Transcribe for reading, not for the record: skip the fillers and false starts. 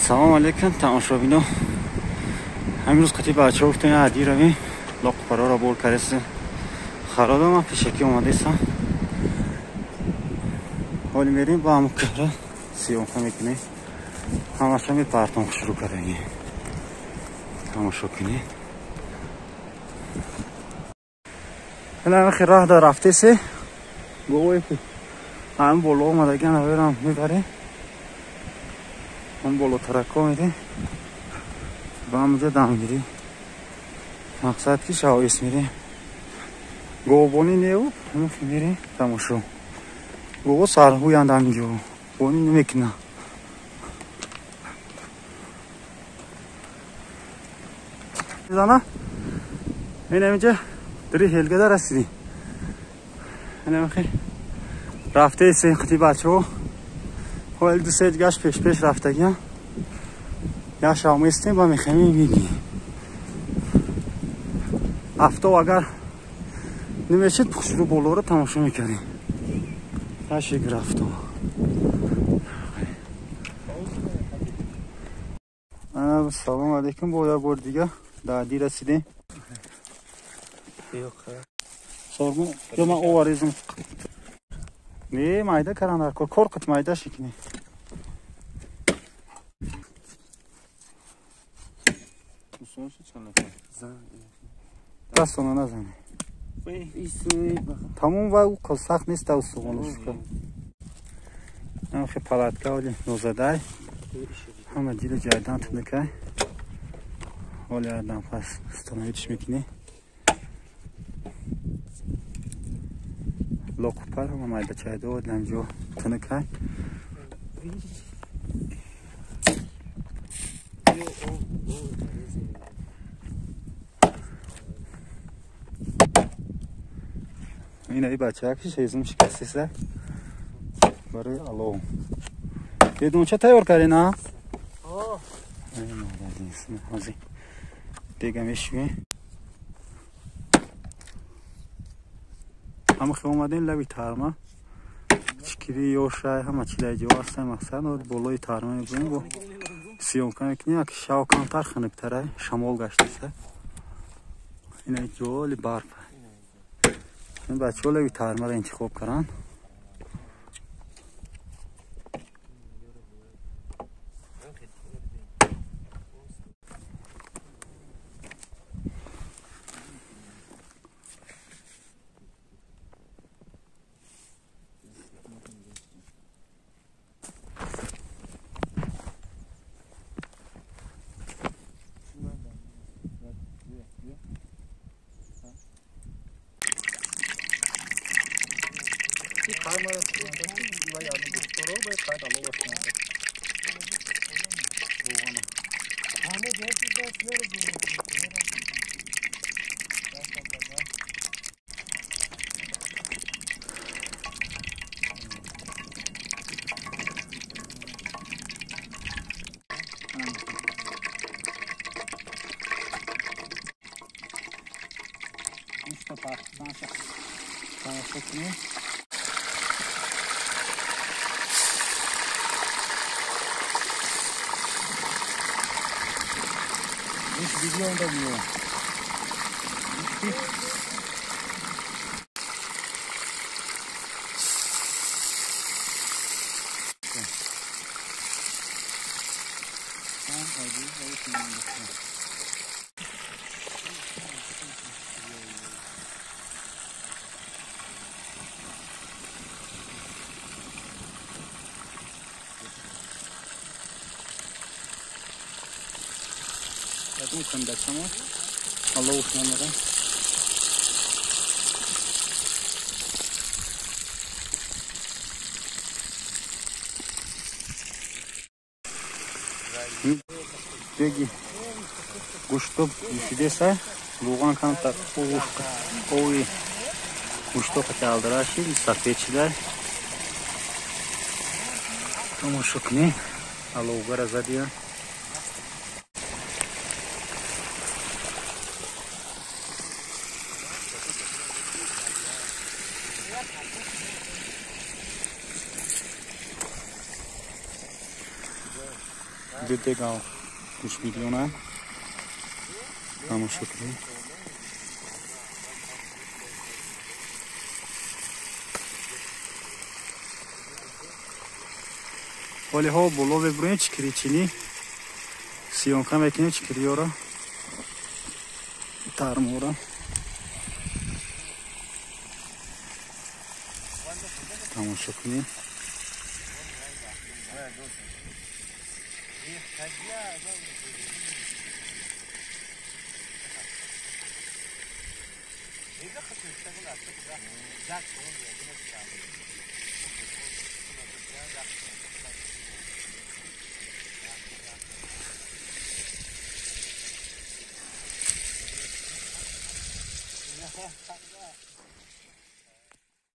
Салом алейкум тамошобино. Ҳамин рӯз қати бачаҳо гуфтем адӣ равем, лоқпароро бор кардем. Харода ман пешакӣ омадесам. Ҳоли мерем ба ҳамон кара съёмка мекунем. Ҳамаша мепартом шурӯъ кардагӣ. Тамошо кунед. Ҳала раҳ дар рафтесе. Говое ки ҳамин боло омадагиан аверам мебарем. Он боло тарако мерем. Ба ҳамонҷо дамгирӣ. Мақсад ки шавоис мерем. Говбонӣ неву, мерем тамошо. Гово сарҳӯянд ҳаминҷо. Бонӣ намекунанд. Зана ин ҳаминҷа дари ҳелгада расидем. Ин рафтаи қити бачаҳо. Ҳоли ду се дигаш пеш-пеш рафтагиам. Як шав местем ба мехемем мебинем. Афтоб агар намешид пухшуру болоро тамошо мекардем. Ташик рафтоб. Салом алейкум, бо як бор дига дар ди расидем. Соргун, ё ман оварезм. Не, майда каран дар кор, кор қит майда шикни. Дастона назани. Тамом ва ӯ сахт нест устухонаш. Ҳамхе палатка оли нозадай. Ҳама дила ҷайдан тунакай. Оли адам пас становитш мекунӣ. Лоқупар ҳама майда чайдо ламҷо тунакай. Ина и бачаки шезум шикастиса барои алов. Дедунча тайёр кардин, а? Ҳозир дега мешӯем. Ҳама хе омадем лаби тарма. Чикири ёшай ҳама чи дар ҷо ҳастан мақсад болои тарма мебурем бо съёмка мекунем, аки шав камтар хунуктарай, шамол гаштаса. Ина ҷоли барф. Ин бачаҳо лаби тармаро интихоб карданд. Деги гӯшто ҷӯшидеса, луған камтар ови гӯшто қаталдараши сафед шидай. Тамошо кунед, аловгара задия. Ду дега гӯшбирёна тамошо кунед. Ҳолиҳо боло мебурем, чикиричинӣ съёмка мекунем, чикириёро, тармора тамошо кунем.